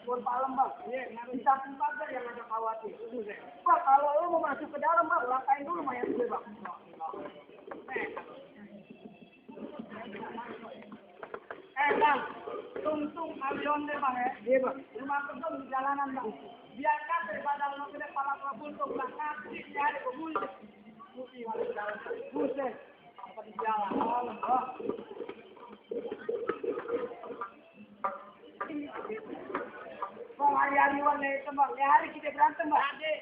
Buat malam bang. Di samping pagar yang ada khawatir. Pak, kalau lo mau masuk ke dalam bang, langkain dulu mayat gue bang. Bang, tung avion deh bang ya. Iya bang. Lu masuk dong di jalanan bang. Biarkan daripada lo kena pala buntung belakang, cari kebun. Putih masuk ke dalam. Buset. Apa di jalan? Bang. Bang, hari-hari warna itu bang. Hari kita berantem bang. Adik.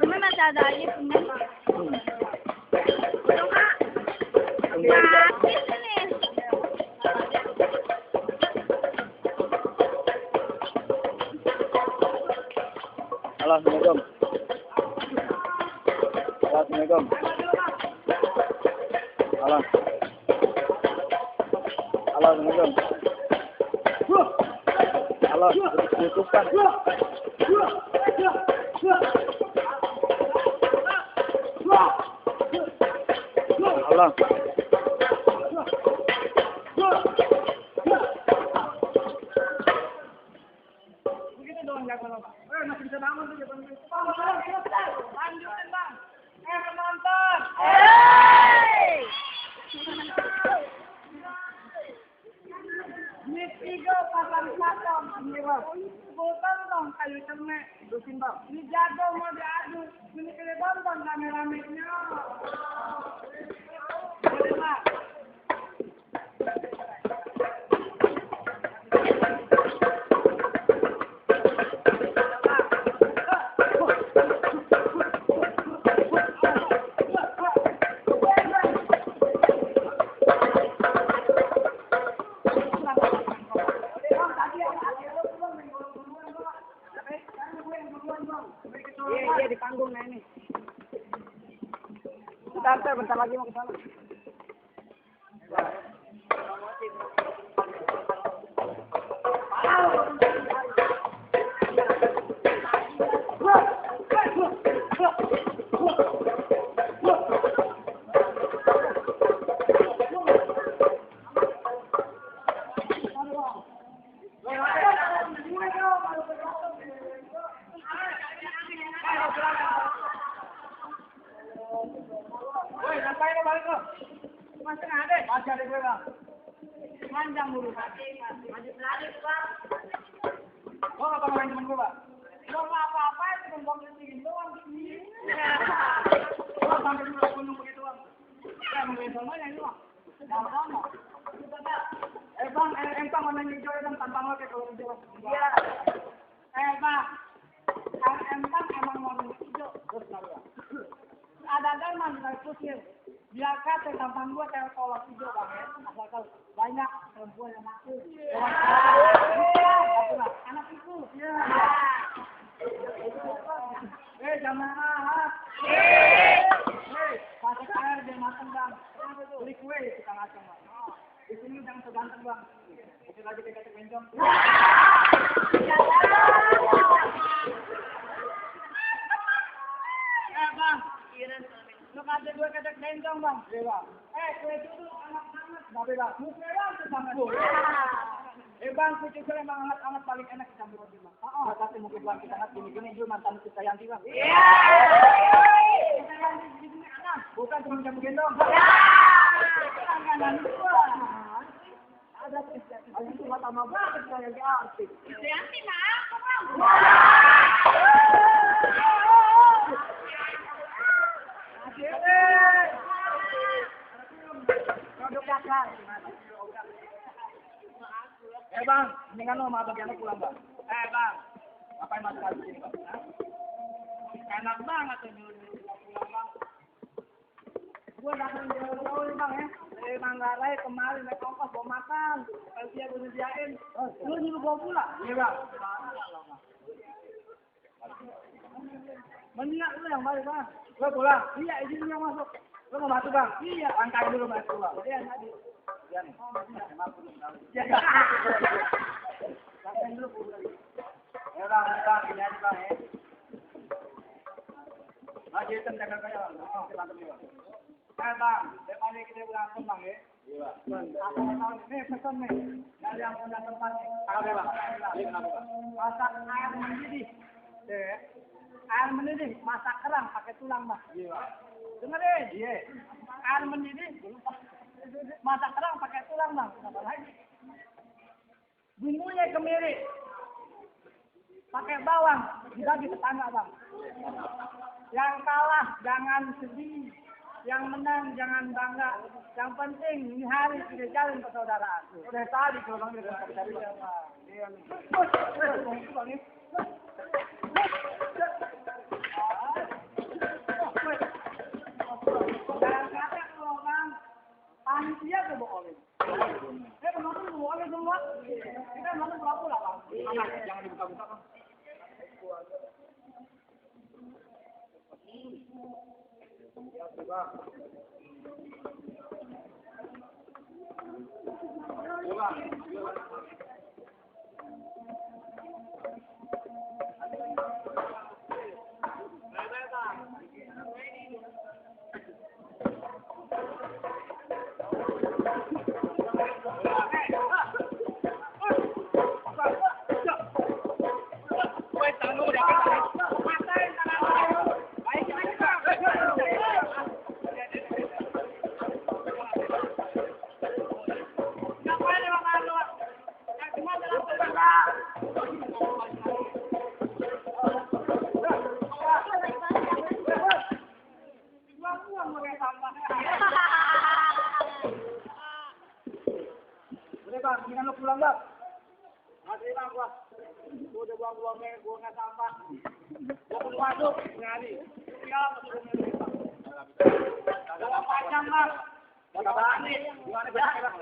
Rumah masih ada aja punya bang. Halo, Assalamualaikum. Assalamualaikum. Halo. Halo, Assalamualaikum. Halo, tutup kan? Halo. Begitu doang jago lo bang. Masih bisa bangun tuh bang. Bang, lanjutin bang. Penonton. Ini 3 pasang pasang. Ini bang. Bukan dong kayu cemek. Terusin bang. Ini jago mau diadu. Ini kena tonton rame-ramenya. Boleh bang. Iya di panggung nah ini. Bentar lagi mau ke sana. Woi, ngapain lo balik lo? Masih ada? Masih ada gue bang. Panjang dulu. Maju lari bang. Oh, apa ngomongin temen gue bang? Lo nggak apa-apa, cuma bang sedikit doang. Oh, sampai dulu gunung begitu bang. Ya, mungkin semuanya ini bang. Sama-sama. Bang, entah mana hijau dan tampang lo kayak kalau hijau bang. Iya. Bang, entah emang mau hijau. Terus nggak ada mantan kusir. Biarkan tampang gua kayak kolak hijau bang ya. Asalkan banyak perempuan yang aku. Anak itu. Jamaah. Pakai air dia matang bang. Beli kue kita ngaceng bang. Di sini jangan seganteng bang. Itu lagi dekat bencong. Bang. Lu kasih gue kedek bencong bang. Iya bang. Kue itu anak-anak. Tapi bang, muka bang itu sama gue. Bang, kue itu emang anak paling enak dicampur roti bang. Nggak kasih mungkin bang kita anak gini-gini juga mantan kita Yanti bang. Iya. Kita Yanti di sini anak. Bukan cuma jamu gendong. Iya. Langganan gua. Ada itu lama banget saya di arti. Yanti mah aku bang. Bang, mendingan lo sama abang pulang bang. Bang, ngapain masuk lagi sini bang? Enak banget tuh nyuruh pulang bang. Gue datang jauh-jauh nih bang ya. Dari Manggarai kemarin naik ongkos bawa makan. Kalau dia gue nyediain. Lu nyuruh bawa pulang? Iya bang. Mendingan lu yang balik bang. Gue pulang? Iya, izin yang masuk. Lu mau masuk bang? Iya. Langkain dulu masuk bang. Iya tadi. Iya nih. Langkain dulu pulang. Ya bang, ini aja bang ya. Pak Jason jaga kaya bang. Oh, kita berantem nih bang. Bang, depan ini kita berantem bang ya. Iya. Aku mau tahu nih pesan nih dari yang punya tempat nih. Apa bang? Ini kenapa bang? Masak air mendidih. Deh. Air mendidih, masak kerang pakai tulang bang. Iya. Dengerin. Iya. Air mendidih, masak kerang pakai tulang bang. Kenapa lagi? Bumbunya kemiri. Pakai bawang, dibagi tetangga bang. Yang kalah jangan sedih, yang menang jangan bangga. Yang penting ini hari kita jalin persaudaraan. Udah tadi kalau bang udah cari bang. Iya nih. Jangan kata kalau bang, panitia tuh bohongin. Penonton bohongin semua. Kita nonton pula bang. Jangan dibuka-buka bang. Bang, jangan lu pulang bang. Masih bang gua. Gua udah buang-buangnya, gua nggak sampah. Gua mau masuk, nyari. Ya, masuk nyari bang. Kalau panjang bang. Gak berani. Gimana berani bang?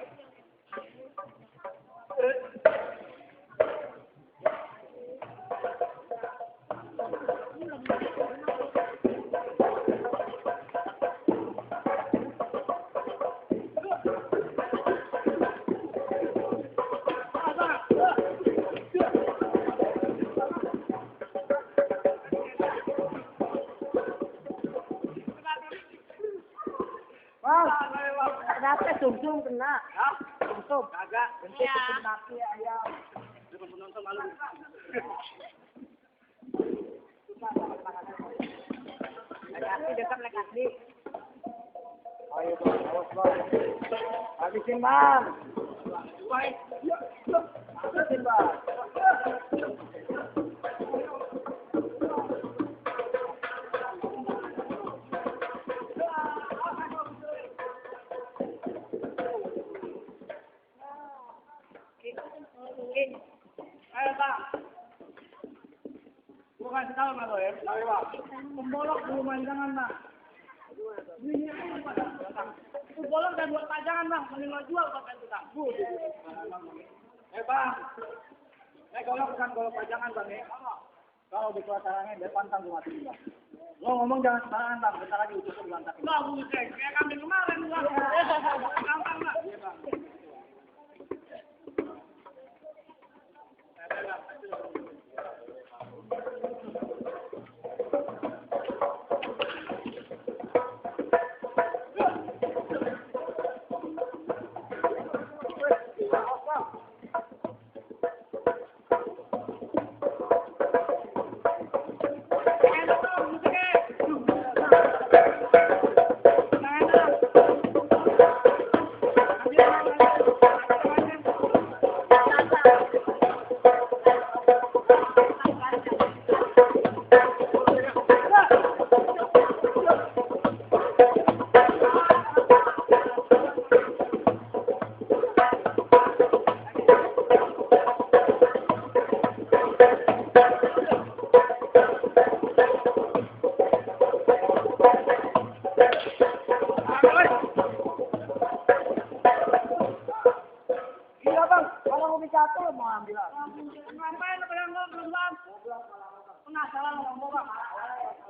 Kenapa sumsum kena? Hah? Sumsum? Kagak. Bentuk Iya. kaki ayam. Depan penonton malu. Kaki dekat naik kaki. Ayo bang, awas bang. Habisin bang. Habisin bang. Ayo bang. Gua kasih tahu sama lo ya. Ayo bang. Pembolok belum panjangan bang. Itu bolong dan buat pajangan bang, mending lo jual buat tukang. Bang, golok bukan golok pajangan bang ya. Kalau di kelasarannya dia pantang gue mati bang. Lo ngomong jangan sembarangan bang, bentar lagi utusnya dilantakin. Bang, buset, kayak kambing kemarin bang. Gampang bang. Iya bang.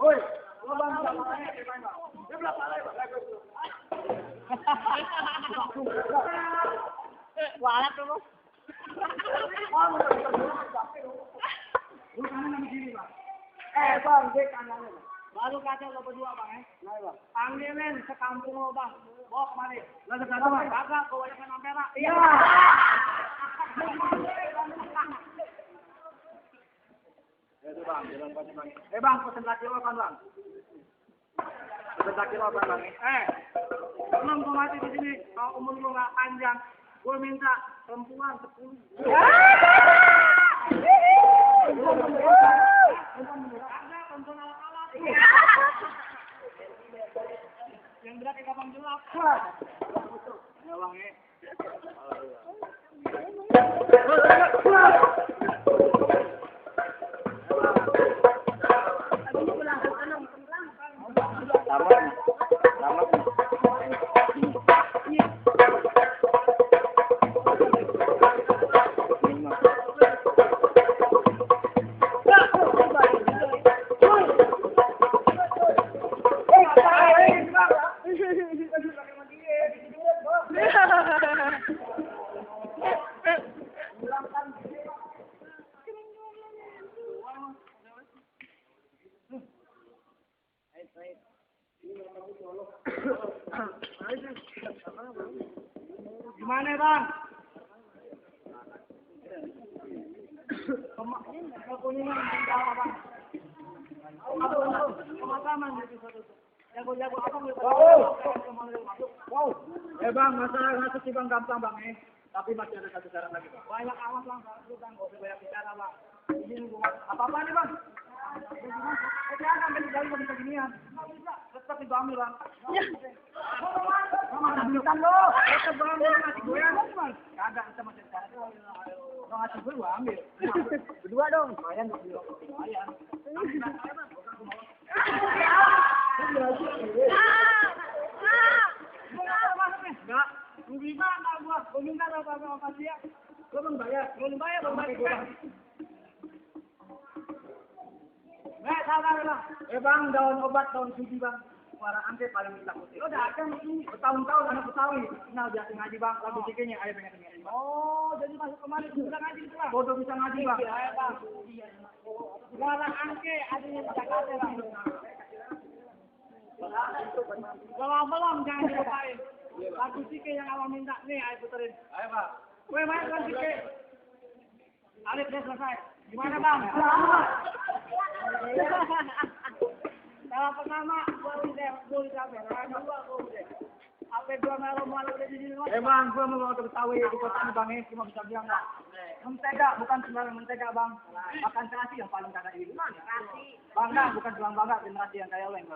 Woi, lo bang sama saya dia main bang. Dia belah palai bang. Walat tuh. Lu kanan sama kiri bang. Bang, dia kanan bang. Baru kata lo berdua bang Panggilin sekampung lo bang. Bawa kemari. Lo sekarang bang. Kagak, kebanyakan ampera. Iya. Itu bang, jalan pasti bang. Bang, pesen lagi lo kan bang. Pesen lagi lo kan bang. Belum gue mati di sini. Kalau umur lo nggak panjang, gue minta perempuan 10. Yang berat kayak gampang jelap. Ya bang Tamat. Tamat. Gimana bang? Kuningan apa bang? Pemakaman jago-jago apa wow. Bang, masalah ngasus sih bang gampang bang tapi masih ada satu cara lagi bang. Banyak awas bang, bang, gak usah banyak bicara bang. Ini apa nih bang? Jangan ambil jalan bisa ginian. Tetap diambil bang. Mana ambilkan lo? Tetap ambil ngasih goyang bang. Kagak kita masih cara. Lo ngasih gue ambil. Berdua dong. Lumayan. Lumayan. Enggak. Rugi mana gua? Gua minta apa dia? Gua belum bayar. Belum bayar. Sabar bang. Bang, daun obat, daun suji bang. Suara angke paling ditakuti. Udah ada ini. Bertahun-tahun anak Betawi. Kenal biasa ngaji bang. Lagu cikenya ayo pengen dengerin. Oh, jadi masuk kemarin bisa ngaji gitu bang. Bodoh bisa ngaji bang. Iya bang. Suara angke adanya di Jakarta bang. Belum jangan dilupain. Lagu cike yang awal minta nih ayo puterin. Ayo bang. Weh main kan cike. Alif udah selesai. Gimana bang? Kalau pertama, gua udah apa gua malu udah di sini. Bang, gua mau ke Betawi di kota ini bang, cuma bisa bilang nggak. Mentega bukan sembarang mentega bang. Makan terasi yang paling kagak ini. Bangga bukan tulang bangga generasi yang kayak lo yang